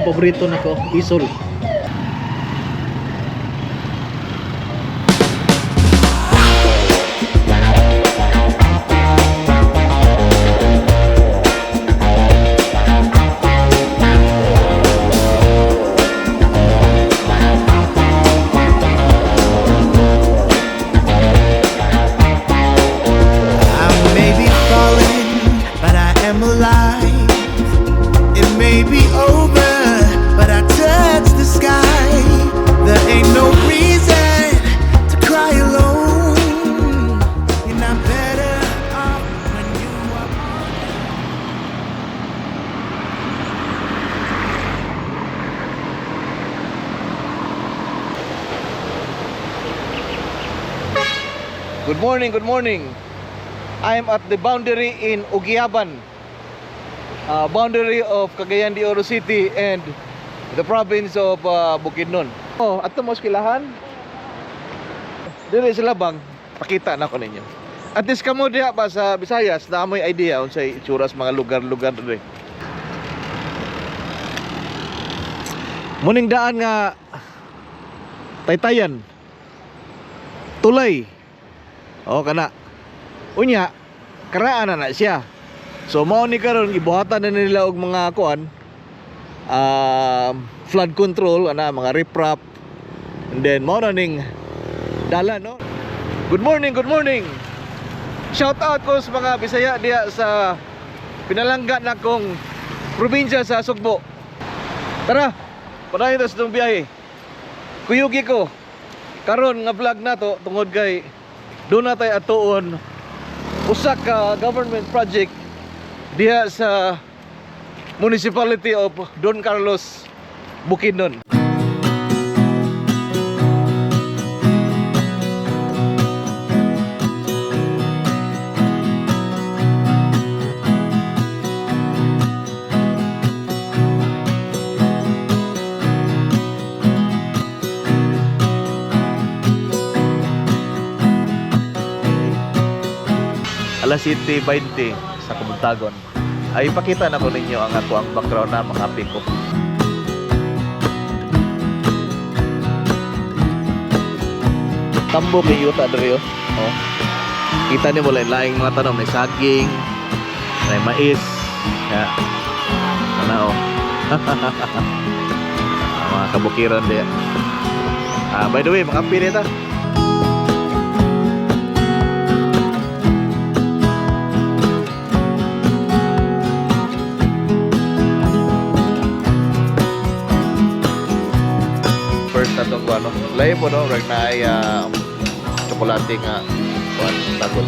paborito nako, isol. I may be falling, but I am alive. It may be over, but I touch the sky. There ain't no reason to cry alone. You're not better off when you are. Good morning, good morning. I am at the boundary in Ugiaban. Boundary of Cagayan de Oro City and the province of Bukidnon. Oh, ato mo skilahan. Dire sila bang pakita na ko ninyo. At least kamo diha ba sa Visayas na amoy idea unsay itsura sa mga lugar-lugar dire. Muning daan nga taytayan. Tulay. O kana. Unya, karaan na na siya. So mao ni karon gibuhatan na nila og mga kuan flood control ana mga riprap. And then mao na ning dala no. Good morning, good morning. Shout out ko sa mga Bisaya diha sa pinalangga na kong probinsya sa Sugbo. Tara, padayon ta sa itong biyahe. Kuyugi ko. Karon nga vlog nato tungod kay doon na tayo atuon usa ka government project diha sa municipality of Don Carlos, Bukidnon. Alas 7:20 sa Kabuntagon. Ay ipakita na ko ninyo ang ako ang background na mga piko. Tambo kay yuta diri oh. Oh. Kita nimo lain laing mga tanom, may saging, may mais. Ya. Ana oh. Ang mga kabukiran diya. Ah, by the way, makapi ta. First na tong ano. Layo po no, right na ay tsokolate nga kuan tagol.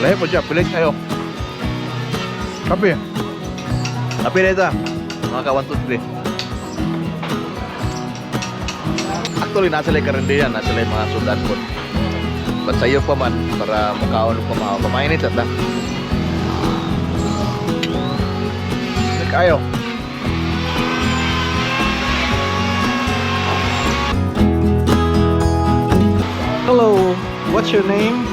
Layo po siya, pilit kayo. Kape. Kape na ito. Mga ka 1, 2, 3. Actually, nasa lay karindiyan, nasa lay mga sudan po. But sayo pa man, para mukaon pa mga pamainit at na. Kayo. Hello, what's your name?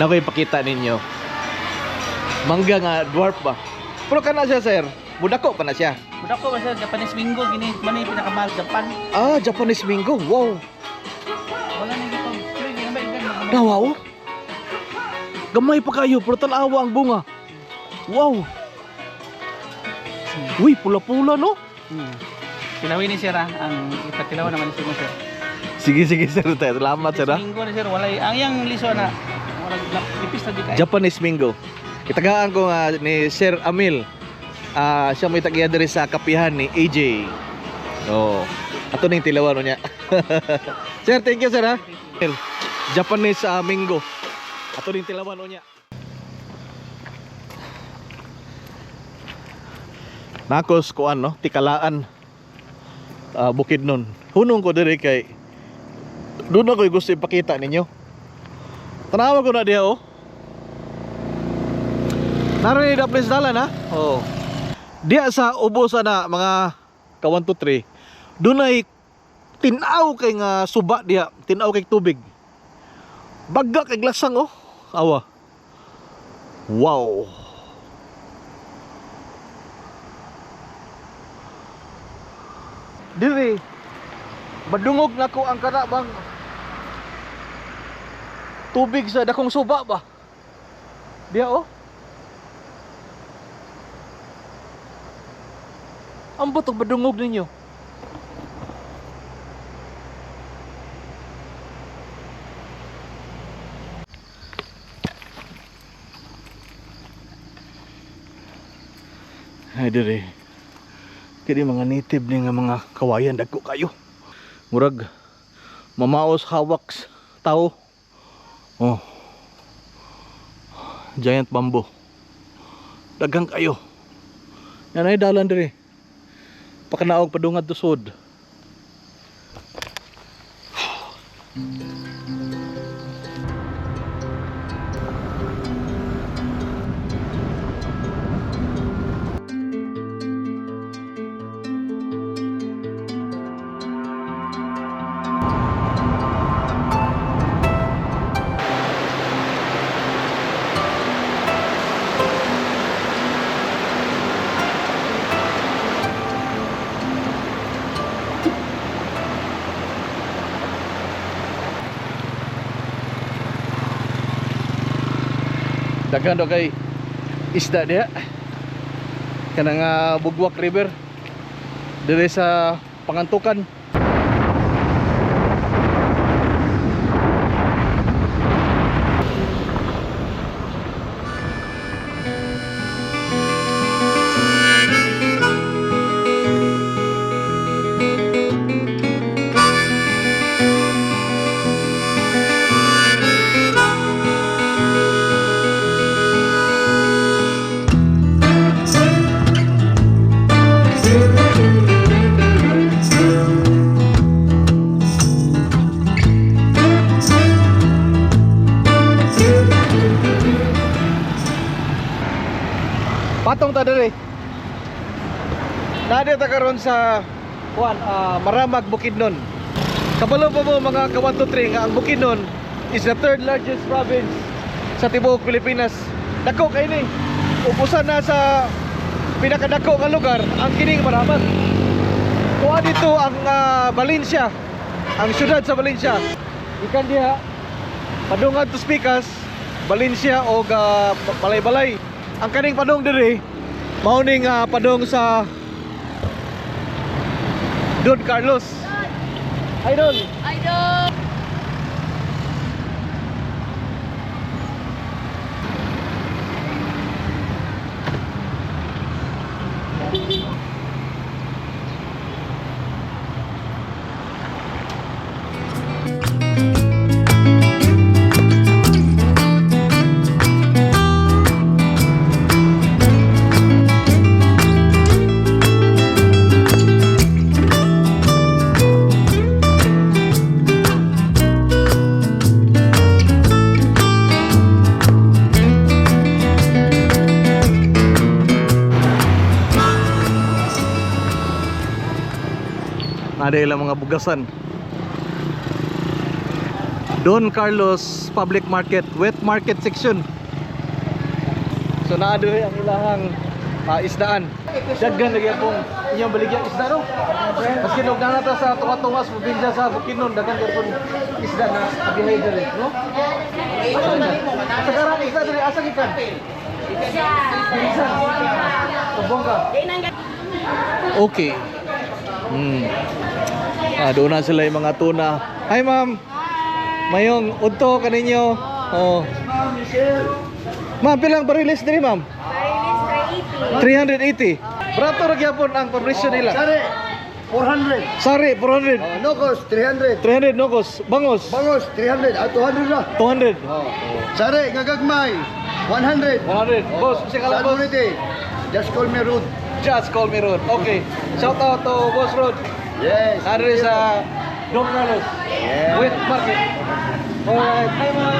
Naku, ipakita ninyo. Mangga nga dwarf ba? Pero kana siya, sir. Budako pa na siya. Budak ko ba sir, Japanese Mingo gini, man yung pinakamahal Japan. Ah, Japanese mango. Wow. Wala na yung pag Nawaw. Gamay pa kayo, pero tanawa ang bunga. Wow. Uy, pula-pula no? Tilawin ni sir ah, ang ipatilaw naman ni sir. Sige, sige, sir. Salamat, sir. Ah. Japanese Mingo ni sir, wala ang yang liso na wala ipis na di kay. Japanese Mingo. Itagaan ko nga ni Sir Amil. Ah, siya may tagiya diri sa kapihan ni AJ. Oh. Ato ning tilawan niya. Sir, thank you sir ha. Japanese Mingo. Ato ning tilawan niya. Nakos kuan no, tikalaan. Ah, bukid nun. Hunong ko diri kay doon ako gusto ipakita ninyo. Tanawa ko na diha oh. Naroon ni place dalan ha? Oo. Diya sa ubos na mga ka 1 2 3. Dunay tinaw kay nga suba diha, tinaw kay tubig. Bagga kay glasang oh. Awa. Wow. Diri madungog nako ang kana bang tubig sa dakong suba ba. Diya oh. Ambot og madungog ninyo. Ay dire. Kini mga native ni nga mga kawayan dagko kayo. Murag mamaos hawak tao. Oh. Giant bamboo. Daghang kayo. Yan ay dalan dire. Pakanaog padungad tusod. Daghan daw kay isda diha. Kanang Bugwak River. Dire sa Pangantukan. Patong ta diri. Naa ta karon sa kuan Maramag, Bukidnon. Kabalo pa mo mga ka 1 2 3 nga ang Bukidnon is the third largest province sa tibuok Pilipinas. Dako kay ni. Ug usa na sa pinakadako nga lugar ang kining Maramag. Kuha dito ang Valencia, ang syudad sa Valencia. Ikan diha padungan to Spikas, Valencia o Balay-balay. Ang kaning padung diri mao ning padung sa Don Carlos. Idol. Idol! Ada ilang mga bugasan. Don Carlos Public Market, wet market section. So naa diri ang ilahang isdaan. Daghan lagi akong inyong baligyang isda no. Maski og naa ta sa Tunga-Tungas, probinsya sa Bukidnon, daghan gyud isda na abihay diri, no? Sa karang isda diri asa gikan? Bilisan. Subong. Okay. Doon na sila yung mga tuna. Hi, ma'am. Mayong udto kaninyo. Oh. Ma'am, pilang bariles diri, ma'am? Bariles 380. Brato ra gyapon ang papresyo nila. Sari, 400. Sari 400. Oh, Nocos, 300. 300 nokos. Bangos Bangos, 300. Ah, 200 na. 200. Oh. Sari, gagagmay, 100. 100. Boss, usa ka lang, Sa boss. Unity, just call me Rude. Just call me Rod. Okay. Shout out to Boss Rod. Yes. Nandun sa Don Carlos. Yeah. Wet market. Alright. Hi, ma'am.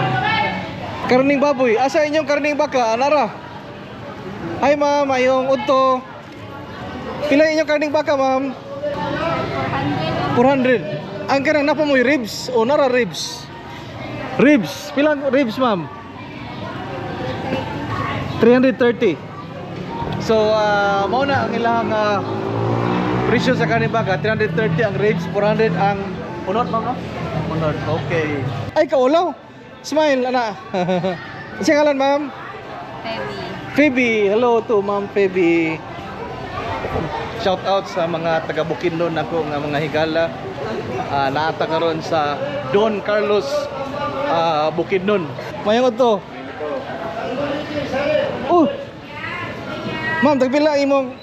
Karning baboy. Asa inyong karning baka? Anara. Hi, ma'am. Ayong udto. Pila inyong karning baka, ma'am? 400. Ang kanang napa mo'y ribs o nara ribs? Ribs. Pilang ribs, ma'am? 330. So, mao na ang ilang presyo sa kaning baga, 330 ang ribs, 400 ang unod, ma'am, no? Unod, okay. Ay, kaulaw. Smile, ana. Siya ngalan, ma'am? Phoebe. Phoebe. Hello to Ma'am Phoebe. Shout out sa mga taga Bukidnon nako nga mga higala. Naata karon sa Don Carlos, Bukidnon. Mayong to. Oh. Ma'am, tagpila imong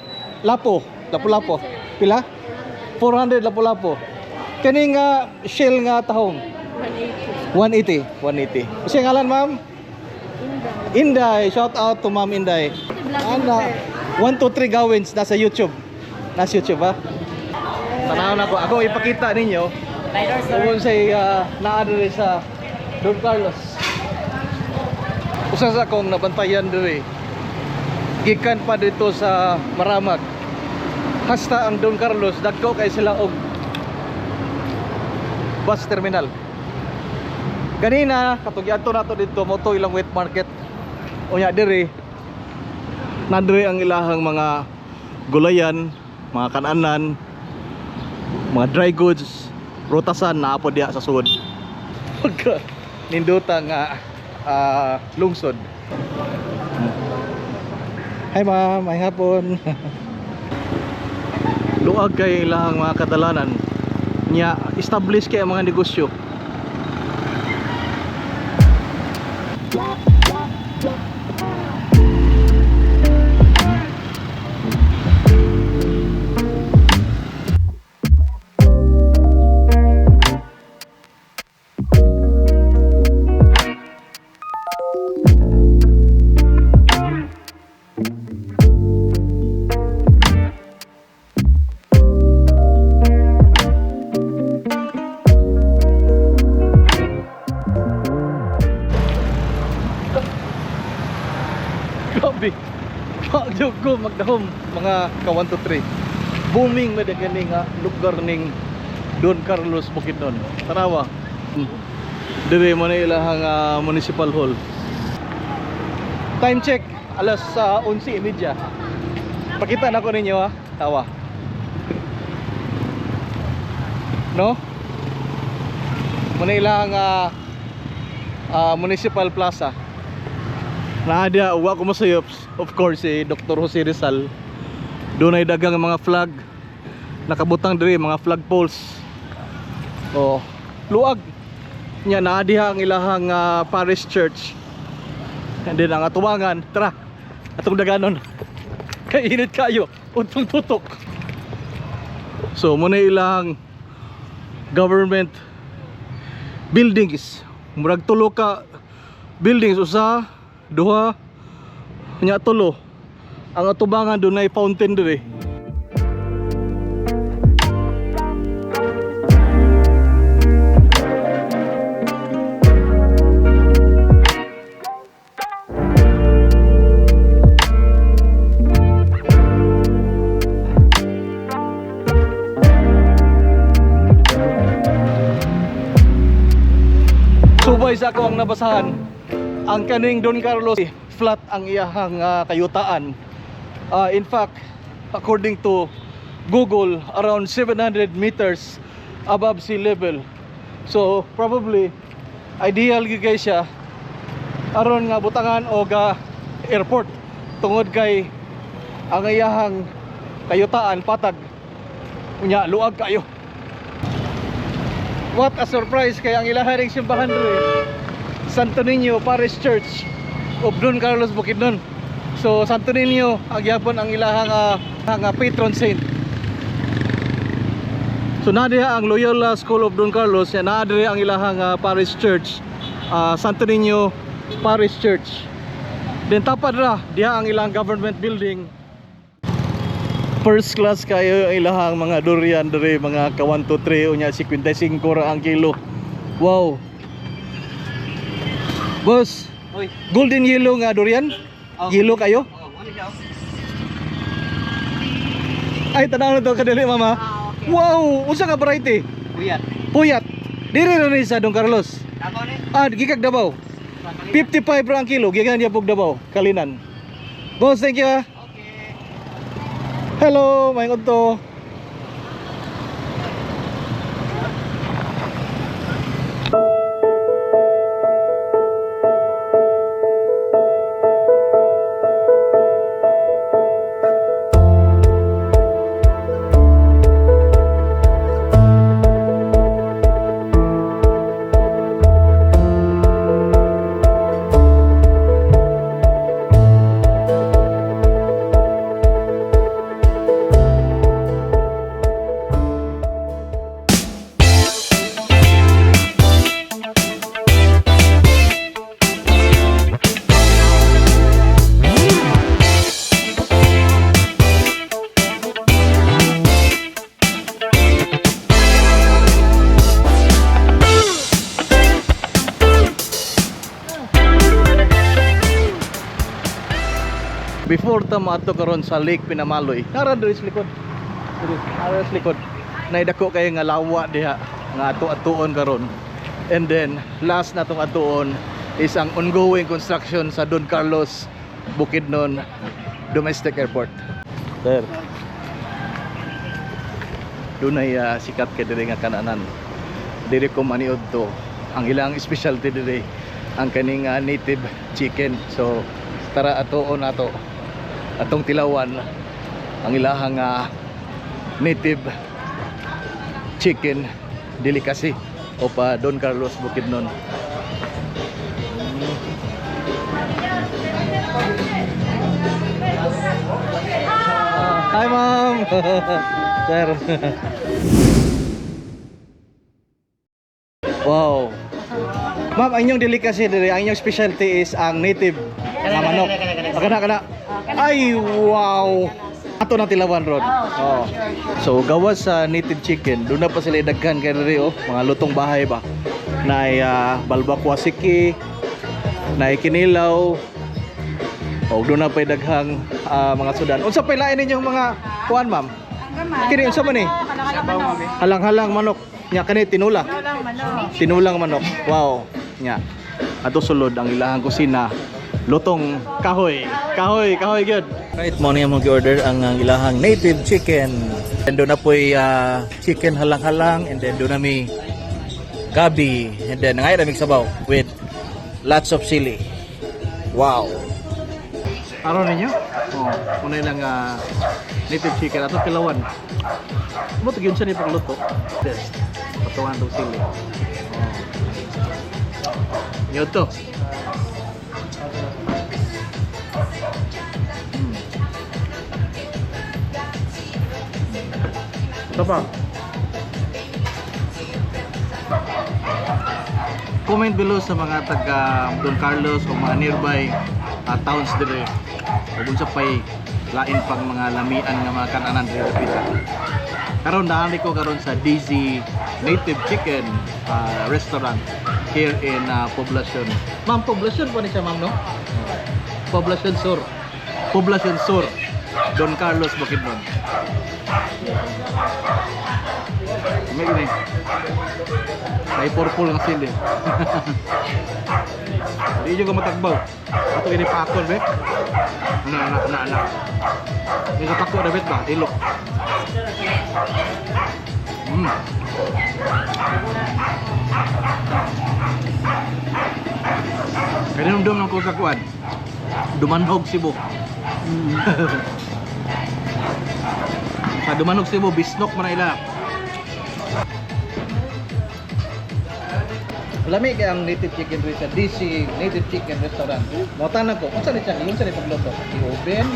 lapo? Lapo-lapo. Pila? 400 lapo-lapo. Kani nga shell nga tahong? 180. 180. Usa ngalan, ma'am? Inday. Shout out to Ma'am Inday. Ana, 1 2 3 Gawins nasa YouTube. Nasa YouTube ha. Tanaw na ko. Ako ipakita ninyo. Kung say naa diri sa Don Carlos. Usa sa akong nabantayan diri. Gikan pa dito sa Maramag. Hasta ang Don Carlos dagko kay sila og bus terminal. Ganina katong giadto nato dito mo to ilang wet market. Unya diri nandiri ang ilahang mga gulayan, mga kananan, mga dry goods, rutasan naa po diha sa sud. Pagka nindota nga lungsod. Hi ma'am, may hapon. Luag kay ilahang mga kadalanan nya establish kay ang mga negosyo. Grabe. Pagyo ko magdahom mga ka 1 2 3. Booming na kani nga lugar ning Don Carlos Bukidnon. Tanawa. Dire mo na ilahang municipal hall. Time check alas 11:30. Pakita na ko ninyo ha. Tawa. No? Muna ilang municipal plaza. Naadya, uwa ko masayop. Of course, si Dr. Jose Rizal. Doon ay dagang mga flag. Nakabutang diri mga flag poles. Oh, luag. Nya naadiha ang ilahang parish church. And then ang atubangan, tara. Atong daganon. Kay init kayo, untong tutok. So muna ilang government buildings. Murag tulo ka buildings, usa, duha, nya tulo. Ang atubangan dunay fountain diri. Subay sa ako ang nabasahan, ang kaning Don Carlos flat ang iyahang kayutaan. In fact, according to Google, around 700 meters above sea level. So probably ideal gyud kay siya aron nga butangan og airport tungod kay ang iyahang kayutaan patag, unya luag kayo. What a surprise kay ang ilaharing simbahan diri, Santo Niño Parish Church of Don Carlos Bukidnon. So Santo Niño ang gyapon ang ilahang ang patron saint. So naa diha ang Loyola School of Don Carlos, ya naa diri ang ilahang parish church, Santo Niño Parish Church. Then tapad ra diha ang ilang government building. First class kayo ang ilahang mga durian diri mga ka 1 2 3, unya 55 ra ang kilo. Wow. Boss, Uy. golden yellow nga durian? Oh. Yellow kayo? Oh, ano siya? Oh? Ay, tanaw na to kadali, mama. Ah, okay. Wow, unsa ka variety? Puyat. Puyat. Diri ra ni sa Don Carlos. Davao ni. Ah, gikag Davao. 55 ra ang kilo, gikan niya pug Davao, Kalinan. Boss, thank you ah. Hello, may udto. Before ta maadto karon sa Lake Pinamaloy, nara diri sa likod. Diri, nara sa likod. Naidako kayo nga lawa diha nga ato-atuon karon. And then last na tong atuon is ang ongoing construction sa Don Carlos Bukidnon Domestic Airport. There. Dunay sikat kay diri nga kananan. Diri ko maniud to. Ang ilang specialty diri ang kaning native chicken. So tara, atuon nato atong tilawan ang ilahang native chicken delicacy o pa Don Carlos Bukidnon. Hi, ma'am. Sir. Wow. Ma'am, ang inyong delicacy diri, ang inyong specialty is ang native nga manok. Ah, kana kana. Ay, wow. Ato na tilawan ron. Oh. So gawas sa native chicken, doon na pa sila daghan kay diri oh, mga lutong bahay ba. Nay balbakwa siki, nay kinilaw. O doon na pa daghang mga sudan. Unsa pa lain ninyong mga kuan, ma'am? Kini unsa man ni? Halang-halang manok. Nya kani tinula. Tinulang manok. Wow. Nya. Ato sulod ang ilahang kusina. Lutong kahoy. Kahoy, kahoy good. Right, mo niya mong order ang ilahang native chicken. And doon na po'y chicken halang-halang, and then doon na may gabi, and then ngay raming sabaw with lots of chili. Wow. Aron ninyo? Oh, unay lang native chicken ato kilawan. Mo to gyud siya ni pagluto. Test. Patuan tong sili. Oh. Nyo to. Ito pa. Comment below sa mga taga Don Carlos o mga nearby towns dire. O kung sa pay lain pang mga lamian nga mga kananan dire dapita. Karon naani ko karon sa DZ Native Chicken Restaurant here in Poblacion. Ma'am, Poblacion po ni siya, ma'am, no? Poblacion Sur. Poblacion Sur. Don Carlos Bukidnon. May gini. May purple nga sili. Di juga matagbaw. Ato ini pakon be. Ana ana ana ana. Ini kapako na bet ba? Ilok. Kaninumdum ng ko sa kuan. Dumanhog Cebu. Sa Dumanhog Cebu, bisnok man na ila. Lami kay ang native chicken diri sa DC Native Chicken Restaurant. Mo ko, unsa ni siya? Unsa ni pagluto? I-oven?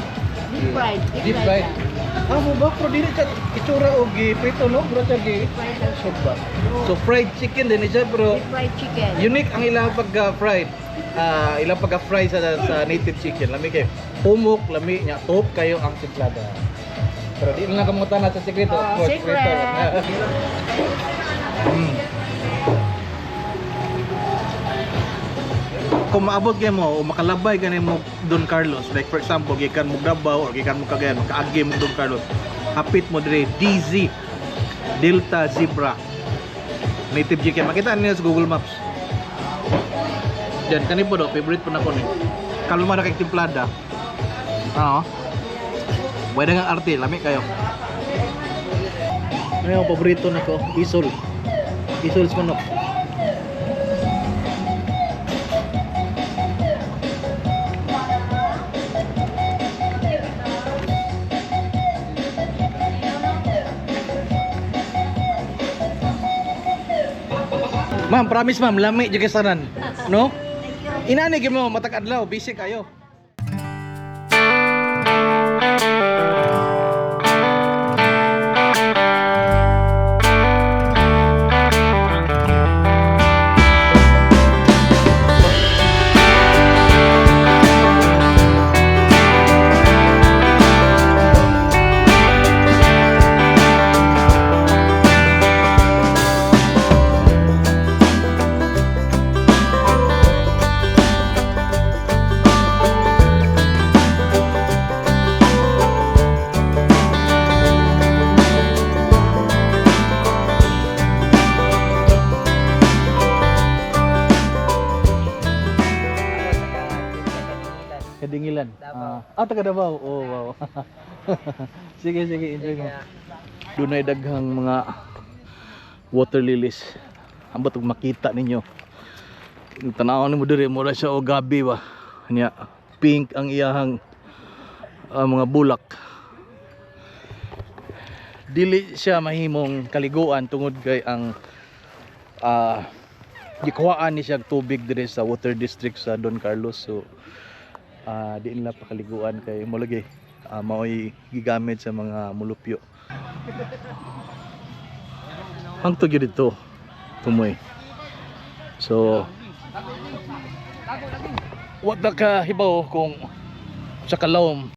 Deep fried. Deep Deep fried. fried. Ah, mo ba pero dili siya itsura og giprito no? Pero siya gi Fried lang. soup ba? So fried chicken din siya pero Deep fried chicken. unique ang ilang pagka-fried. Ah, ilang pagka-fry sa native chicken. Lami kay humok, lami nya top kayo ang timplada. Pero di na lang kamutan na sa sekreto. Oh, Of course, secret. sekreto. Kung maabot kayo mo o makalabay ka mo Don Carlos, like for example, gikan mo Davao or gikan mo Cagayan, makaagi mo Don Carlos, hapit mo dire DZ Delta Zebra Native chicken. Makita niyo sa Google Maps. Diyan, kani po do, favorite po na ko ni. Kalma na kay timplada. Ano? Pwede nga arte, lami kayo. Ano yung paborito nako? Isol. Isol sa manok. Ma'am, promise ma'am, lami jud kay sanan. No? Inani gyud mo matag adlaw, busy kayo. Kadingilan. Davao. Ah, taga Davao. Oh, wow. Sige, sige, enjoy mo. Dunay daghang mga water lilies. Ambot og makita ninyo. Tanawon nimo diri mura siya og gabi ba. Nya pink ang iyahang mga bulak. Dili siya mahimong kaliguan tungod kay ang gikuhaan ni siya og tubig diri sa water district sa Don Carlos. So di nila pakaliguan kay mo lagi mao'y gigamit sa mga mulupyo. Hangtod gyud dito tumoy. So wa ta ka hibaw kung sa kalawom.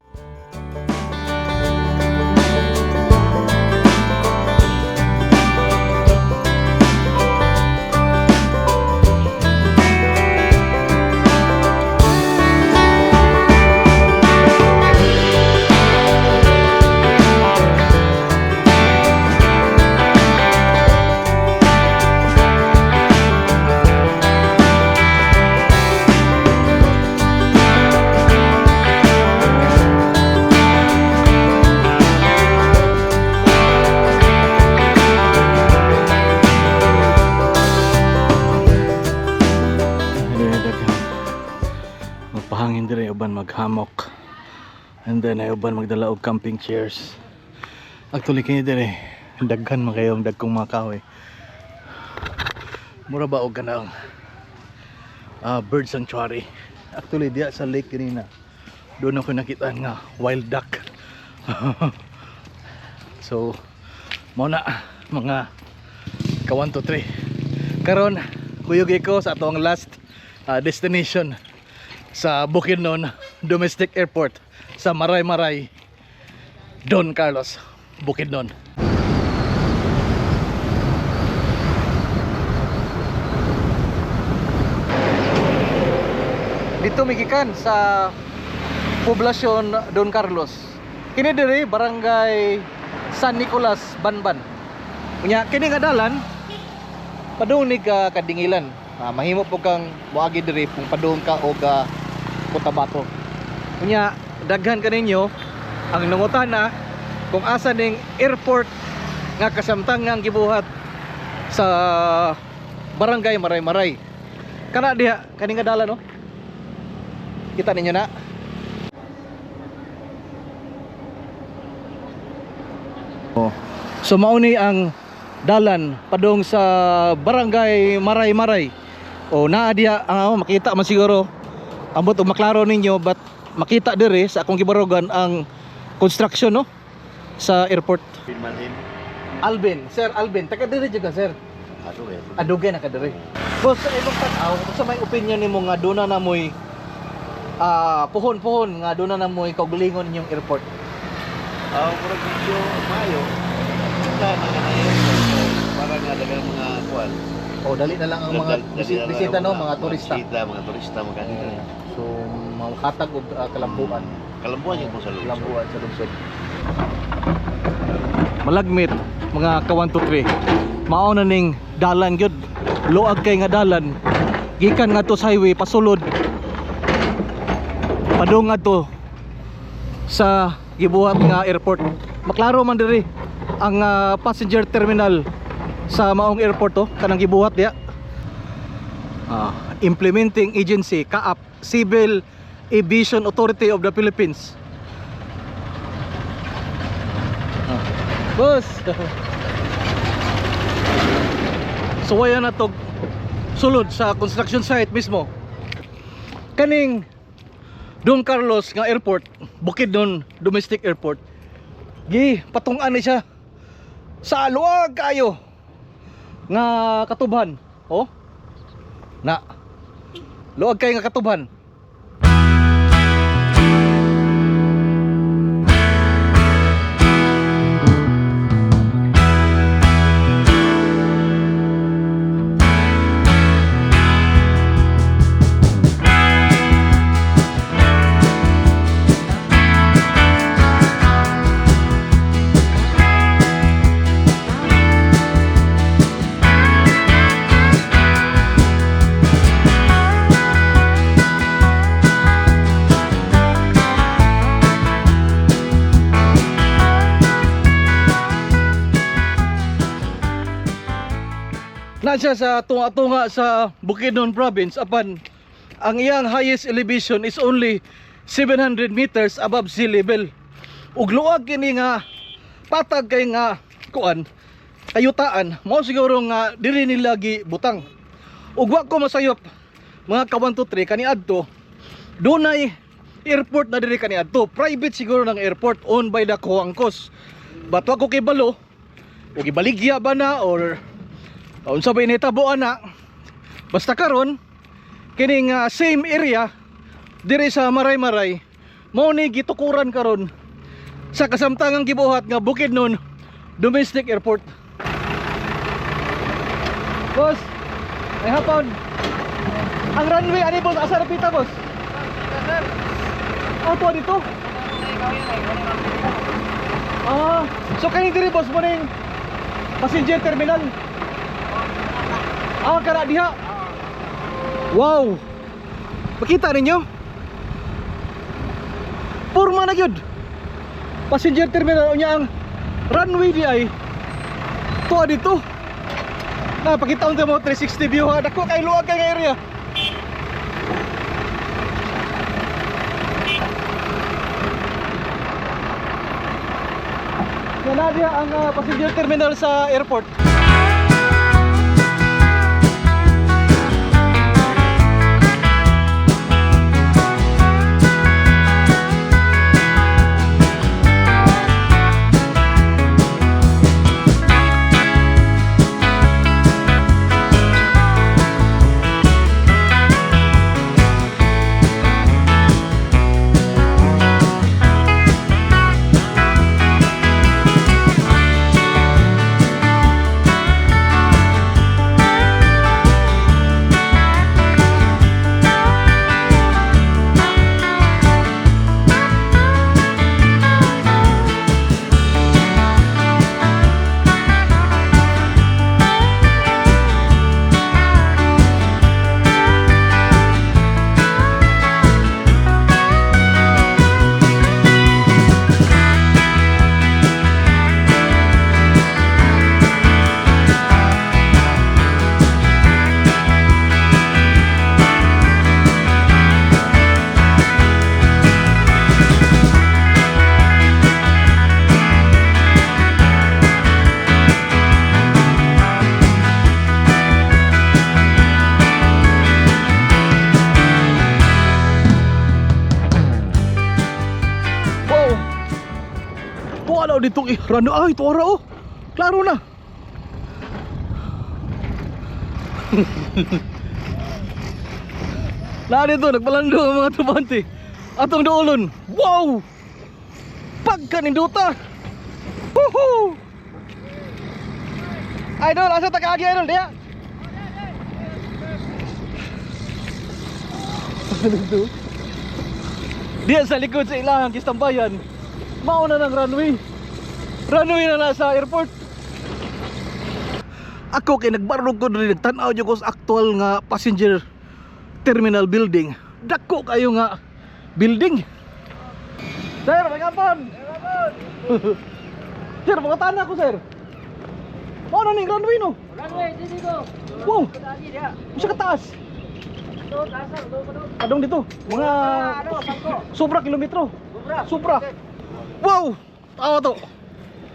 Dire daghan. Magpahangin dire uban maghamok. And then ay uban magdala og camping chairs. Actually kini dire daghan man kayo ang dagkong mga kahoy. Mura ba og kanang bird sanctuary. Actually diya sa lake kanina. Doon ako nakita nga wild duck. So mao na mga ka 1 2 3. Karon kuyog ko sa atong last destination sa Bukidnon Domestic Airport sa Maray-Maray, Don Carlos, Bukidnon. Dito migikan sa poblasyon Don Carlos. Kini diri barangay San Nicolas, Banban. Unya kini nga dalan padung ni ka Kadingilan. Mahimo po kang moagi diri kung padung ka og Cotabato. Unya daghan kaninyo ang nangutana kung asa ning airport nga kasamtang nga ang gibuhat sa barangay Maray-Maray. Kana diha kani nga dalan no? Kita ninyo na. Oh. So mauni ang dalan padung sa barangay Maray-Maray. O naa diha ang makita man siguro ambot og maklaro ninyo, but makita diri sa akong gibarugan ang construction no sa airport. Alvin, Sir Alvin, taga diri jud ka, sir. Adugay na ka diri. Boss, sa imong tan-aw, unsa may opinion nimo nga duna na moy puhon-puhon nga duna na moy kaugalingon inyong airport? Murag medyo maayo. Kita na nga na yun. Para nga daghang mga kuan. O dali na lang ang mga bisita no, mga turista. Bisita, mga turista mga Mm. So makatag og kalambuan. Kalambuan yung po sa lungsod. Kalambuan sa lungsod. Malagmit mga ka 1 2 3. Mao na ning dalan gyud. Luag kay nga dalan. Gikan ngadto sa highway pasulod. Padung ngadto Sa gibuhat nga airport. Maklaro man diri ang passenger terminal sa maong airport to, kanang gibuhat diya. Implementing agency CAAP, Civil Aviation Authority of the Philippines. Boss. So wala na to sulod sa construction site mismo. Kaning Don Carlos nga airport, Bukidnon Domestic Airport. Gi patungan ni siya sa luag kayo nga katubhan. Oh. Na. Luag kayo nga katubhan. Na siya sa tunga-tunga sa Bukidnon Province, apan ang iyang highest elevation is only 700 meters above sea level. Ug luag kini nga patag kay nga kuan kayutaan, mao siguro nga diri nila gibutang. Ug wa ko masayop, mga ka 1 2 3, kaniadto dunay airport na diri kaniadto. Private siguro ng airport owned by the Cojuangcos. But wa ko kibalo ug ibaligya ba na or unsa ba initabo ana. Basta karon kining same area diri sa Maray-Maray mao ni gitukuran karon sa kasamtangang gibuhat nga Bukidnon Domestic Airport. Boss, ay hapon. Ang runway ani, boss, asa ra pita, boss? Ah, tuwa dito. Ah, so kani diri, boss, mo ning passenger terminal. Ah, kara diha. Wow. Makita ninyo? Porma na gyud. Passenger terminal, unya ang runway di ay tuwa dito. Na pakita unta mo 360 view ha. Dako kay luag kay nga area. Yan na diha ang passenger terminal sa airport. Wow. Tuwa daw dito eh. Rano ay tuwa ra oh. Klaro na. Naa dito nagpalando ang mga tubante. Atong duolon. Wow! Pagkaninduta. Woohoo! Idol, asa ta kaagi, idol diya? Dito. Diya sa likod sa ilahang kistambayan, mauna ng runway. Runway na nasa airport. Ako kay nagbarog ko diri, nagtan-aw jud ko sa actual nga passenger terminal building. Dako kayo nga building. Sir, may hapon. Sir, mga ko, sir. Mao na ning runway, no? Runway, dito ko. Wow. Usa ka taas. Adong dito, mga Ano, bangko. sobra kilometro. Sobra. Sobra. Wow! Tawa to.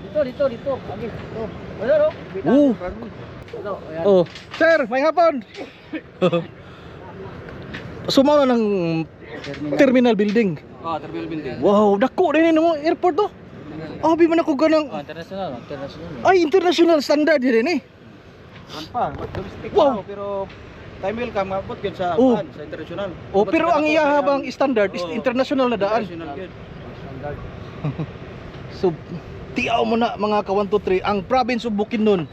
Dito, dito, dito. Lagi. Dito. Ano, no? Oo. Ito, ayan. Oh. Sir, may hapon. Sumaw na ng terminal building. Oh, terminal building. Wow, dako din no airport to. Abi man ako ganang Oh, international, international. Ay, international standard din eh. Kan pa, domestic Wow. pa, pero time will come abot gyud sa Oh. kuan, sa international. Oh, Abot pero sa ang iya kanto, habang standard is Oo. international na daan. International gyud. So, tiaw mo na mga ka 1, 2, 3, ang province of Bukidnon,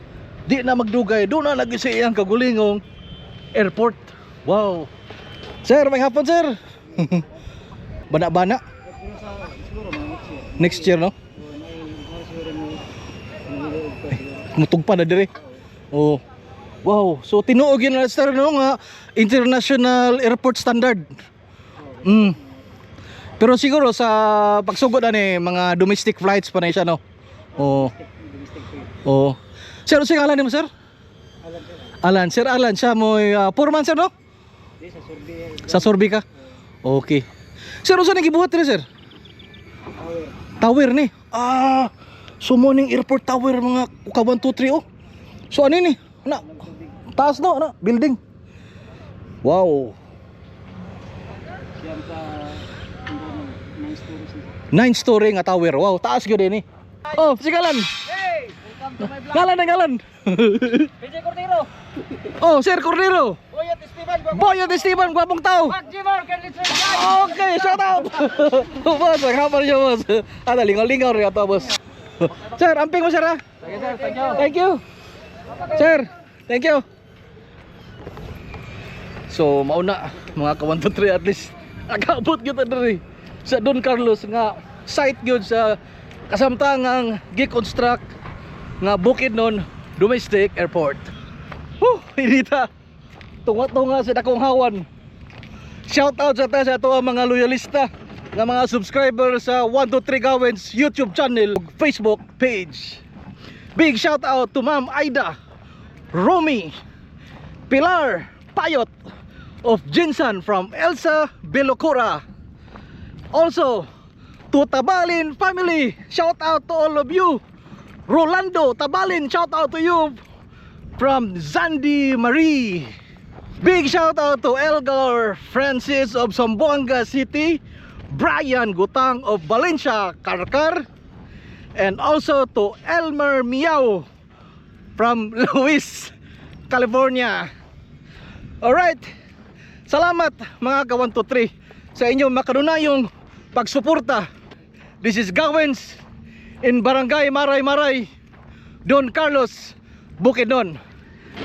di na magdugay, doon na lagi sa iyang kagulingong airport. Wow. Sir, may hapon, sir. Bana-bana. Next year, no? Mutugpa na dire. Oh. Wow. So tinuog yun na sir, no, nga international airport standard. Pero siguro sa pagsugod ani mga domestic flights pa na siya, no. Oo. Oo. Sir, ano ngalan nimo, sir? Alan, sir Alan, siya mo foreman, sir, no? Sa Sorbi ka? Okay. Sir, unsa ning gibuhat diri, sir? Tower. Tower ni. Ah, so mo ning airport tower mga ka 1 2 3 oh. So ano ni? Na taas, no, na building. Wow. Nine story nga tower. Wow, taas gyud ini. Oh, sigalan. Hey! Welcome to my vlog. Ngalan na ngalan. PJ Cordero. Oh, Sir Cordero. Boyet Esteban. Boyet Esteban, gwapong tao. Mark Jimar, can you Okay, shout out. Boss, hapon siya, boss. Ano, lingaw-lingaw rin ato, boss. Sir, amping mo, sir, ha? Sige, sir, thank you. Thank you. Sir, thank you. So, mauna mga ka 1, 2, 3, at least nakaabot gyud ta diri sa Don Carlos nga site gyud sa kasamtangang gi-construct nga Bukidnon Domestic Airport. Whew, inita. Tunga-tunga sa dakong hawan. Shout out sa ta sa ato ang mga loyalista nga mga subscriber sa 123 Gawens YouTube channel ug Facebook page. Big shout out to Ma'am Aida, Romy, Pilar Payot of Jinsan from Elsa Belocura. Also, to Tabalin family, shout out to all of you. Rolando Tabalin, shout out to you from Zandi Marie. Big shout out to Elgar Francis of Zamboanga City, Brian Gutang of Valencia, Carcar, and also to Elmer Miao from Luis, California. Alright, salamat mga ka 123 sa inyong makanunayong pagsuporta. This is Gawens in Barangay Maray Maray, Don Carlos, Bukidnon.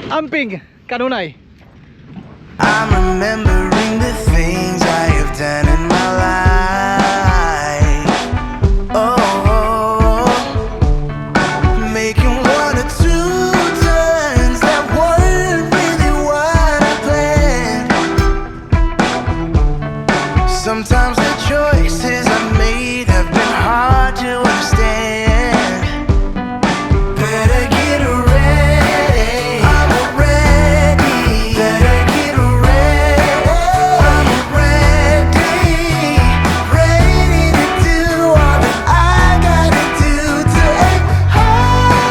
Amping kanunay. I'm remembering the things I have done in my life. Oh, making one or two turns that weren't really what I planned. Sometimes the choices I made have been hard to understand. Better get ready. I'm ready. Better get ready. I'm ready. Ready to do all that I gotta do to aim high.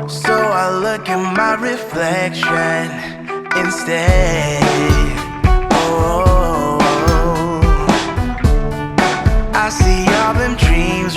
So I look at my reflection instead. Oh, I see all them dreams.